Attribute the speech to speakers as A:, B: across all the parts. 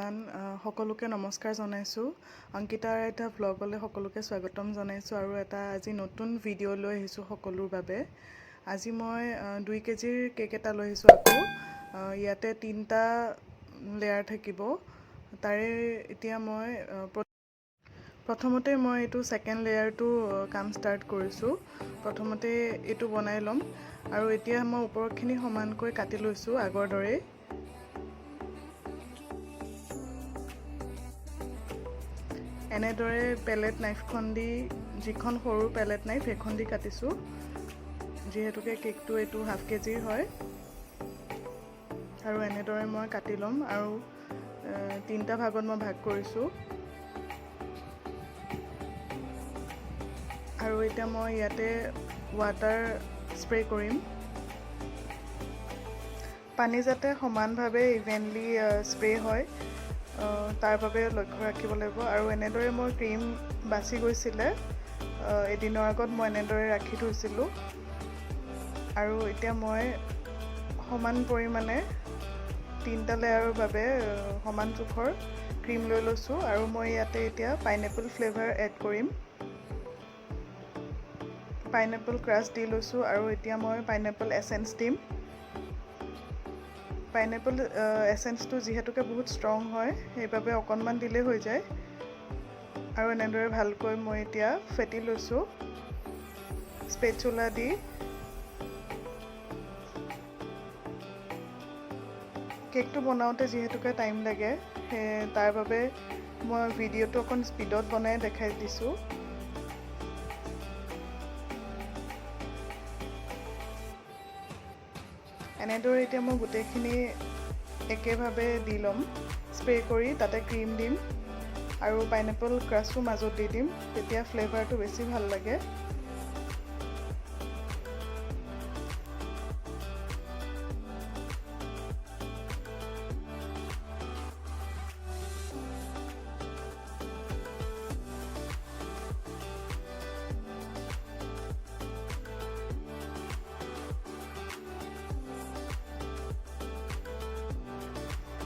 A: Everyone, সকলোকে নমস্কাৰ জনাইছোঁ। অংকিতাৰ এটা ভ্লগলৈ সকলোকে স্বাগতম জনাইছোঁ আৰু এটা আজি নতুন ভিডিঅ' লৈ আহিছোঁ সকলোৰ বাবে। আজি মই 2 কেজিৰ কেক এটা লৈ আহিছোঁ আকৌ। ইয়াতে তিনিটা লেয়াৰ থাকিব। তাৰে এতিয়া মই প্ৰথমতে মই এইটো ছেকেণ্ড লেয়াৰটো কাম ষ্টাৰ্ট কৰিছোঁ। প্ৰথমতে এইটো বনাই ল'ম আৰু এতিয়া মই ওপৰখিনি সমানকৈ কাটি লৈছোঁ আগৰ দৰেই। এনেদৰে পেলেট নাইফখন দি, যিখন সৰু পেলেট নাইফ, সেইখন দি কাটিছোঁ, যিহেতুকে কেকটো এইটো হাফ কেজিৰ হয়। আৰু এনেদৰে মই কাটি ল'ম আৰু তিনিটা ভাগত মই ভাগ কৰিছোঁ। আৰু এতিয়া মই ইয়াতে ৱাটাৰ স্প্ৰে কৰিম। পানী যাতে সমানভাৱে, ইভেনলি স্প্ৰে হয়, তাৰ বাবে লক্ষ্য ৰাখিব লাগিব। আৰু এনেদৰে মই ক্ৰীম বাচি গৈছিলে, এদিনৰ আগত মই এনেদৰে ৰাখি থৈছিলোঁ। আৰু এতিয়া মই সমান পৰিমাণে তিনিটা লেয়াৰৰ বাবে সমান জোখৰ ক্ৰীম লৈ লৈছোঁ আৰু মই ইয়াতে এতিয়া পাইনএপল ফ্লেভাৰ এড কৰিম। পাইনএপল ক্ৰাছ দি লৈছোঁ আৰু এতিয়া মই পাইনএপল এচেঞ্চ দিম। পাইনএপল এচেঞ্চটো যিহেতুকে বহুত ষ্ট্ৰং হয়, সেইবাবে অকণমান দিলেই হৈ যায়। আৰু এনেদৰে ভালকৈ মই এতিয়া ফেটি লৈছোঁ স্পেচুলা দি। কেকটো বনাওঁতে যিহেতুকে টাইম লাগে, সেই তাৰ বাবে মই ভিডিঅ'টো অকণ স্পীডত বনাই দেখাই দিছোঁ। এনেদৰে এতিয়া মই গোটেইখিনি একেভাৱে দি ল'ম। স্প্ৰে কৰি তাতে ক্ৰীম দিম আৰু পাইনএপল ক্ৰাছো মাজত দি দিম, তেতিয়া ফ্লেভাৰটো বেছি ভাল লাগে।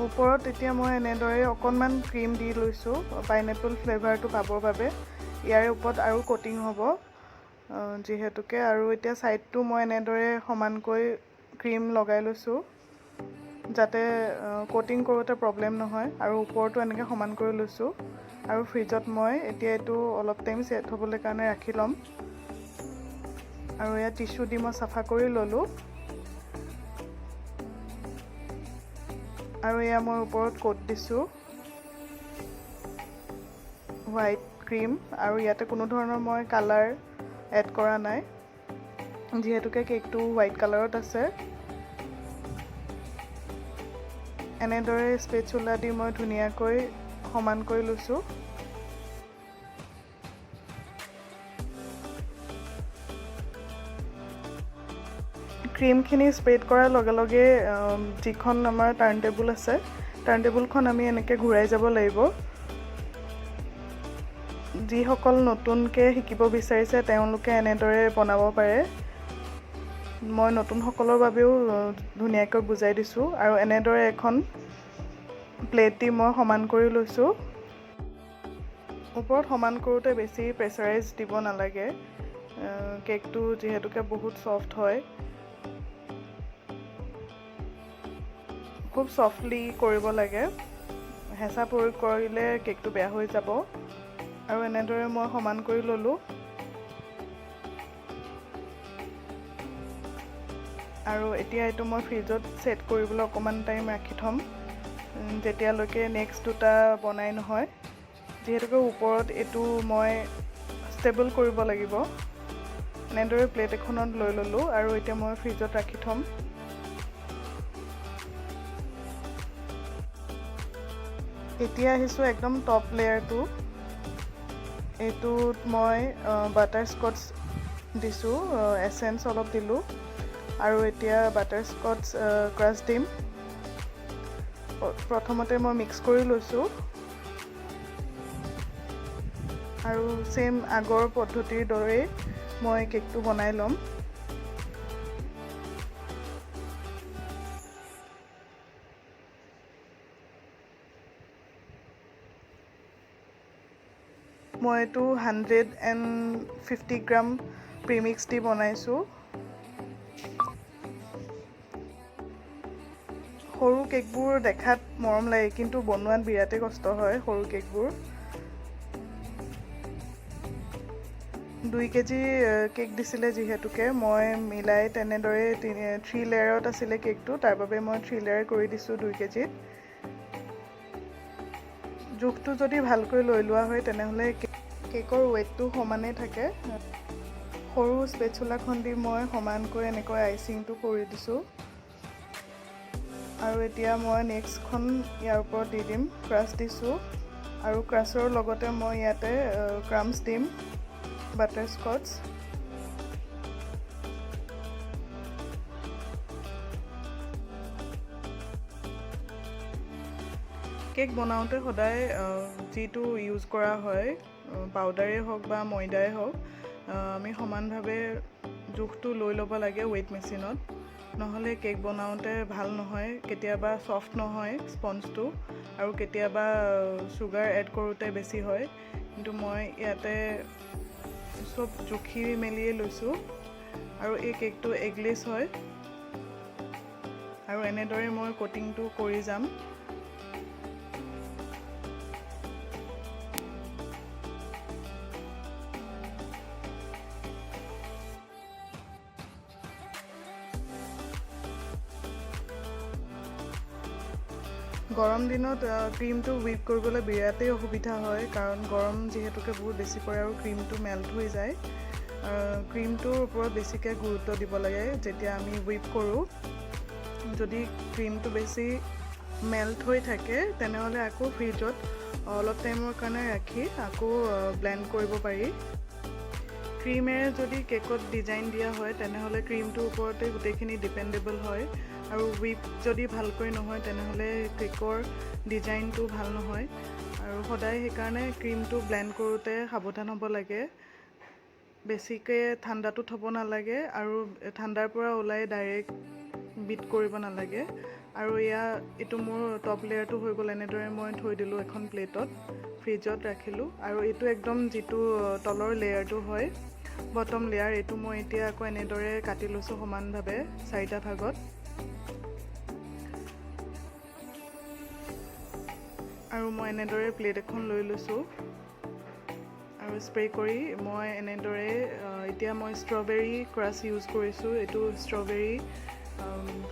A: ওপৰত এতিয়া মই এনেদৰে অকণমান ক্ৰীম দি লৈছোঁ পাইনএপল ফ্লেভাৰটো পাবৰ বাবে। ইয়াৰে ওপৰত আৰু কটিং হ'ব যিহেতুকে। আৰু এতিয়া ছাইডটো মই এনেদৰে সমানকৈ ক্ৰীম লগাই লৈছোঁ, যাতে কটিং কৰোঁতে প্ৰব্লেম নহয়। আৰু ওপৰতো এনেকৈ সমান কৰি লৈছোঁ আৰু ফ্ৰিজত মই এতিয়া এইটো অলপ টাইম ছেট হ'বলৈ কাৰণে ৰাখি ল'ম। আৰু ইয়াত টিচু দি মই চাফা কৰি ল'লোঁ। আৰু এয়া মই ওপৰত কোট দিছোঁ হোৱাইট ক্ৰীম। আৰু ইয়াতে কোনো ধৰণৰ মই কালাৰ এড কৰা নাই, যিহেতুকে কেকটো হোৱাইট কালাৰত আছে। এনেদৰে স্পেচুলা দি মই ধুনীয়াকৈ সমান কৰি লৈছোঁ। ক্ৰীমখিনি স্প্ৰেড কৰাৰ লগে লগে যিখন আমাৰ টাৰ্ণ টেবুল আছে, টাৰ্ণ টেবুলখন আমি এনেকৈ ঘূৰাই যাব লাগিব। যিসকল নতুনকৈ শিকিব বিচাৰিছে, তেওঁলোকে এনেদৰে বনাব পাৰে। মই নতুনসকলৰ বাবেও ধুনীয়াকৈ বুজাই দিছোঁ। আৰু এনেদৰে এখন প্লেট দি মই সমান কৰি লৈছোঁ। ওপৰত সমান কৰোঁতে বেছি প্ৰেছাৰাইজ দিব নালাগে, কেকটো যিহেতুকে বহুত ছফ্ট হয়। খুব ছফ্টলি কৰিব লাগে, হেঁচা প্ৰয়োগ কৰিলে কেকটো বেয়া হৈ যাব। আৰু এনেদৰে মই সমান কৰি ল'লোঁ। আৰু এতিয়া এইটো মই ফ্ৰিজত ছেট কৰিবলৈ অকণমান টাইম ৰাখি থ'ম, যেতিয়ালৈকে নেক্সট দুটা বনাই নহয়, যিহেতুকে ওপৰত এইটো মই ষ্টেবল কৰিব লাগিব। এনেদৰে প্লেট এখনত লৈ ল'লোঁ আৰু এতিয়া মই ফ্ৰিজত ৰাখি থ'ম। এতিয়া আহিছোঁ একদম টপ লেয়াৰটো। এইটোত মই বাটাৰ স্কটছ দিছোঁ, এচেঞ্চ অলপ দিলোঁ আৰু এতিয়া বাটাৰ স্কটছ ক্ৰাছ দিম। প্ৰথমতে মই মিক্স কৰি লৈছোঁ আৰু ছেইম আগৰ পদ্ধতিৰ দৰেই মই কেকটো বনাই ল'ম। মই এইটো 150 গ্ৰাম প্ৰিমিক্স দি বনাইছোঁ। সৰু কেকবোৰ দেখাত মৰম লাগে, কিন্তু বনোৱাত বিৰাটেই কষ্ট হয়। সৰু কেকবোৰ, 2 কেজি কেক দিছিলে যিহেতুকে মই মিলাই তেনেদৰে থ্ৰী লেয়াৰত আছিলে কেকটো, তাৰ বাবে মই থ্ৰী লেয়াৰ কৰি দিছোঁ 2 কেজিত। জোখটো যদি ভালকৈ লৈ লোৱা হয়, তেনেহ'লে কেকৰ ৱেইটটো সমানেই থাকে। সৰু স্পেচুলাখন দি মই সমানকৈ এনেকৈ আইচিংটো কৰি দিছোঁ আৰু এতিয়া মই নেক্সটখন ইয়াৰ ওপৰত দি দিম। ক্ৰাছ দিছোঁ আৰু ক্ৰাছৰ লগতে মই ইয়াতে ক্ৰামছ দিম, বাটাৰ স্কচ। কেক বনাওঁতে সদায় যিটো ইউজ কৰা হয়, পাউডাৰেই হওক বা ময়দাই হওক, আমি সমানভাৱে জোখটো লৈ ল'ব লাগে ৱেইট মেচিনত। নহ'লে কেক বনাওঁতে ভাল নহয়, কেতিয়াবা ছফ্ট নহয় স্পঞ্জটো আৰু কেতিয়াবা চুগাৰ এড কৰোঁতে বেছি হয়। কিন্তু মই ইয়াতে চব জুখি মেলিয়ে লৈছোঁ আৰু এই কেকটো এগলেছ হয়। আৰু এনেদৰে মই কটিংটো কৰি যাম। গৰম দিনত ক্ৰীমটো হুইপ কৰিবলৈ বিৰাটেই অসুবিধা হয়, কাৰণ গৰম যিহেতুকে বহুত বেছি পৰে আৰু ক্ৰীমটো মেল্ট হৈ যায়। ক্ৰীমটোৰ ওপৰত বেছিকৈ গুৰুত্ব দিব লাগে যেতিয়া আমি হুইপ কৰোঁ। যদি ক্ৰীমটো বেছি মেল্ট হৈ থাকে, তেনেহ'লে আকৌ ফ্ৰিজত অলপ টাইমৰ কাৰণে ৰাখি আকৌ ব্লেণ্ড কৰিব পাৰি। ক্ৰীমেৰে যদি কেকত ডিজাইন দিয়া হয়, তেনেহ'লে ক্ৰীমটোৰ ওপৰতে গোটেইখিনি ডিপেণ্ডেবল হয় আৰু হুইপ যদি ভালকৈ নহয়, তেনেহ'লে কেকৰ ডিজাইনটো ভাল নহয়। আৰু সদায় সেইকাৰণে ক্ৰীমটো ব্লেণ্ড কৰোঁতে সাৱধান হ'ব লাগে। বেছিকৈ ঠাণ্ডাটো থ'ব নালাগে আৰু ঠাণ্ডাৰ পৰা ওলাই ডাইৰেক্ট বিট কৰিব নালাগে। আৰু এয়া এইটো মোৰ টপ লেয়াৰটো হৈ গ'ল। এনেদৰে মই থৈ দিলোঁ এখন প্লেটত, ফ্ৰিজত ৰাখিলোঁ। আৰু এইটো একদম যিটো তলৰ লেয়াৰটো হয়, বটম লেয়াৰ, এইটো মই এতিয়া আকৌ এনেদৰে কাটি লৈছোঁ সমানভাৱে চাৰিটা ভাগত। আৰু মই এনেদৰে প্লেট এখন লৈ লৈছোঁ আৰু স্প্ৰে কৰি মই এনেদৰে এতিয়া মই ষ্ট্ৰবেৰী ক্ৰাছ ইউজ কৰিছোঁ। এইটো ষ্ট্ৰবেৰী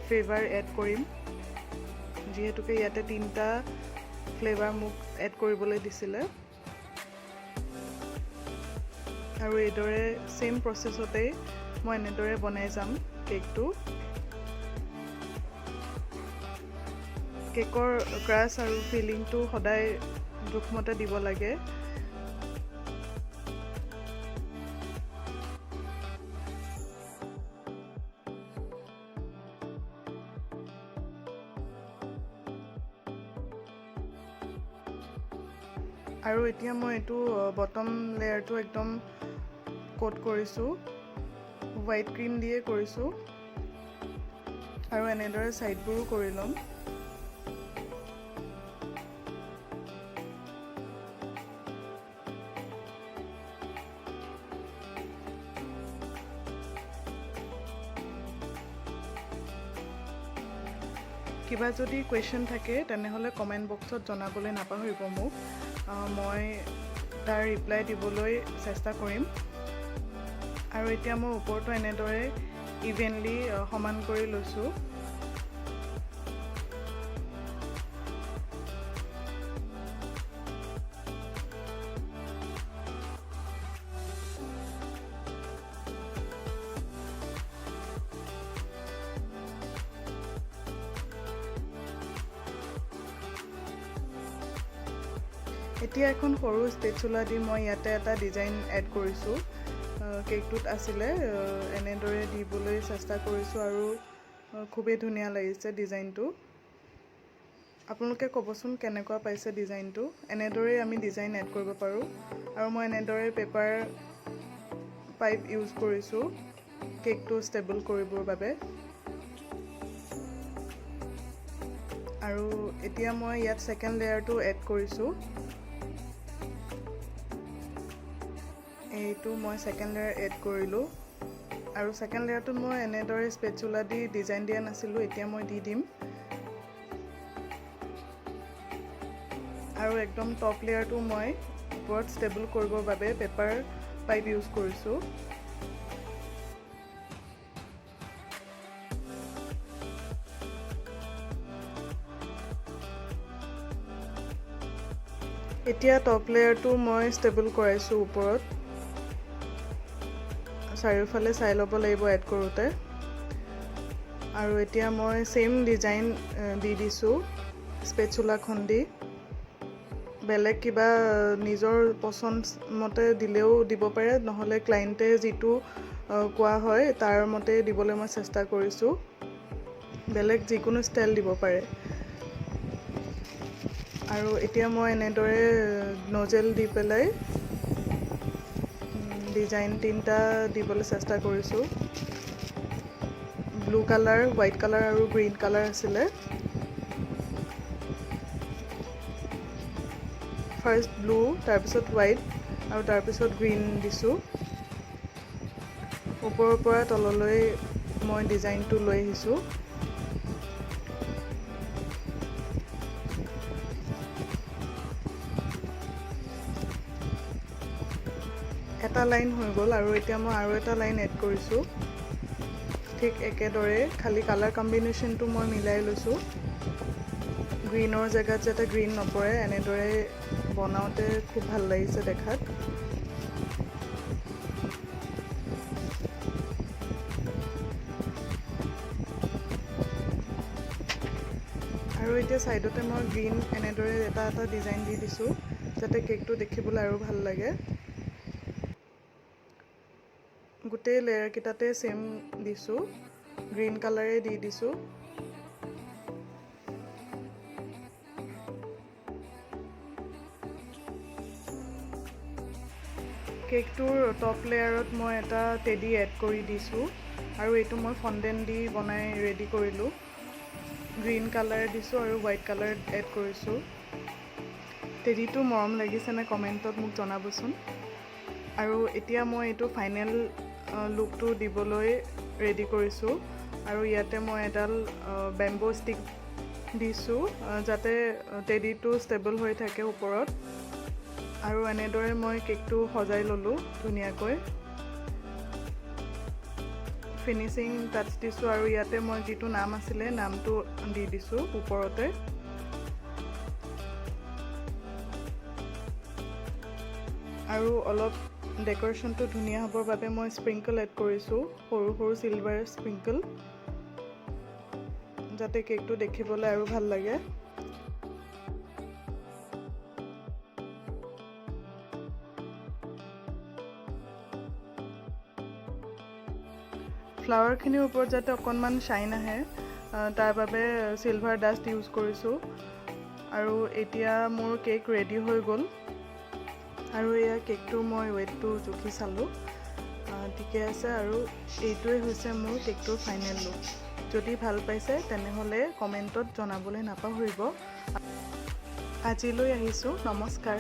A: ফ্লেভাৰ এড কৰিম, যিহেতুকে ইয়াতে তিনিটা ফ্লেভাৰ মোক এড কৰিবলৈ দিছিলে। আৰু এইদৰে ছেইম প্ৰচেছতেই মই এনেদৰে বনাই যাম কেকটো। কেকৰ ক্ৰাছ আৰু ফিলিংটো সদায় জোখমতে দিব লাগে। আৰু এতিয়া মই এইটো বটম লেয়াৰটো একদম কোট কৰিছোঁ, হোৱাইট ক্ৰীম দিয়ে কৰিছোঁ আৰু এনেদৰে ছাইডবোৰো কৰি ল'ম। কিবা যদি কুৱেশ্যন থাকে, তেনেহ'লে কমেণ্ট বক্সত জনাবলৈ নাপাহৰিব মোক। মই তাৰ ৰিপ্লাই দিবলৈ চেষ্টা কৰিম। আৰু এতিয়া মই ওপৰটো এনেদৰে ইভেনলি সমান কৰি লৈছোঁ। এতিয়া এখন সৰু স্পেচুলা দি মই ইয়াতে এটা ডিজাইন এড কৰিছোঁ। কেকটোত আছিলে, এনেদৰে দিবলৈ চেষ্টা কৰিছোঁ আৰু খুবেই ধুনীয়া লাগিছে ডিজাইনটো। আপোনালোকে ক'বচোন কেনেকুৱা পাইছে ডিজাইনটো। এনেদৰেই আমি ডিজাইন এড কৰিব পাৰোঁ। আৰু মই এনেদৰে পেপাৰ পাইপ ইউজ কৰিছোঁ কেকটো ষ্টেবল কৰিবৰ বাবে। আৰু এতিয়া মই ইয়াত ছেকেণ্ড লেয়াৰটো এড কৰিছোঁ। এইটো মই ছেকেণ্ড লেয়াৰ এড কৰিলোঁ আৰু ছেকেণ্ড লেয়াৰটোত মই এনেদৰে স্পেচুলা দি ডিজাইন দিয়া নাছিলোঁ, এতিয়া মই দি দিম। আৰু একদম টপ লেয়াৰটো মই ওপৰত ষ্টেবল কৰিবৰ বাবে পেপাৰ পাইপ ইউজ কৰিছোঁ। এতিয়া টপ লেয়াৰটো মই ষ্টেবল কৰাইছোঁ ওপৰত। চাৰিওফালে চাই ল'ব লাগিব এড কৰোঁতে। আৰু এতিয়া মই ছেইম ডিজাইন দি দিছোঁ স্পেচুলাখন দি। বেলেগ কিবা নিজৰ পচন্দ মতে দিলেও দিব পাৰে, নহ'লে ক্লাইণ্টে যিটো কোৱা হয় তাৰ মতে দিবলৈ মই চেষ্টা কৰিছোঁ। বেলেগ যিকোনো ষ্টাইল দিব পাৰে। আৰু এতিয়া মই এনেদৰে নজেল দি পেলাই ডিজাইন তিনিটা দিবলৈ চেষ্টা কৰিছোঁ। ব্লু কালাৰ, হোৱাইট কালাৰ আৰু গ্ৰীণ কালাৰ আছিলে। ফাৰ্ষ্ট ব্লু, তাৰপিছত হোৱাইট আৰু তাৰপিছত গ্ৰীণ দিছোঁ। ওপৰৰ পৰা তললৈ মই ডিজাইনটো লৈ আহিছোঁ। এটা লাইন হৈ গ'ল আৰু এতিয়া মই আৰু এটা লাইন এড কৰিছোঁ ঠিক একেদৰে, খালি কালাৰ কম্বিনেশ্যনটো মই মিলাই লৈছোঁ। গ্ৰীণৰ জেগাত যাতে গ্ৰীণ নপৰে, এনেদৰে বনাওঁতে খুব ভাল লাগিছে দেখাত। আৰু এতিয়া ছাইডতে মই গ্ৰীণ এনেদৰে এটা এটা ডিজাইন দি দিছোঁ, যাতে কেকটো দেখিবলৈ আৰু ভাল লাগে। গোটেই লেয়াৰকেইটাতে ছেইম দিছোঁ, গ্ৰীণ কালাৰে দি দিছোঁ। কেকটোৰ টপ লেয়াৰত মই এটা টেডি এড কৰি দিছোঁ আৰু এইটো মই ফণ্ডেণ্ট দি বনাই ৰেডি কৰিলোঁ। গ্ৰীণ কালাৰ দিছোঁ আৰু হোৱাইট কালাৰ এড কৰিছোঁ। টেডিটো মৰম লাগিছেনে কমেণ্টত মোক জনাবচোন। আৰু এতিয়া মই এইটো ফাইনেল লুকটো দিবলৈ ৰেডি কৰিছোঁ আৰু ইয়াতে মই এডাল বেম্বো ষ্টিক দিছোঁ, যাতে টেডিটো ষ্টেবল হৈ থাকে ওপৰত। আৰু এনেদৰে মই কেকটো সজাই ল'লোঁ ধুনীয়াকৈ, ফিনিচিং টাচ দিছোঁ আৰু ইয়াতে মই যিটো নাম আছিলে নামটো দি দিছোঁ ওপৰতে। আৰু অলপ ডেক'ৰেশ্যনটো ধুনীয়া হ'বৰ বাবে মই স্প্ৰিংকল এড কৰিছোঁ, সৰু সৰু চিলভাৰ স্প্ৰিংকল, যাতে কেকটো দেখিবলৈ আৰু ভাল লাগে। ফ্লাৱাৰখিনিৰ ওপৰত যাতে অকণমান শ্বাইন আহে, তাৰ বাবে চিলভাৰ ডাষ্ট ইউজ কৰিছোঁ। আৰু এতিয়া মোৰ কেক ৰেডি হৈ গ'ল। আৰু এয়া কেকটোৰ মই ৱেইটটো জুখি চালোঁ, ঠিকে আছে। আৰু এইটোৱে হৈছে মোৰ কেকটোৰ ফাইনেল লুক। যদি ভাল পাইছে তেনেহ'লে কমেণ্টত জনাবলৈ নাপাহৰিব। আজিলৈ আহিছোঁ, নমস্কাৰ।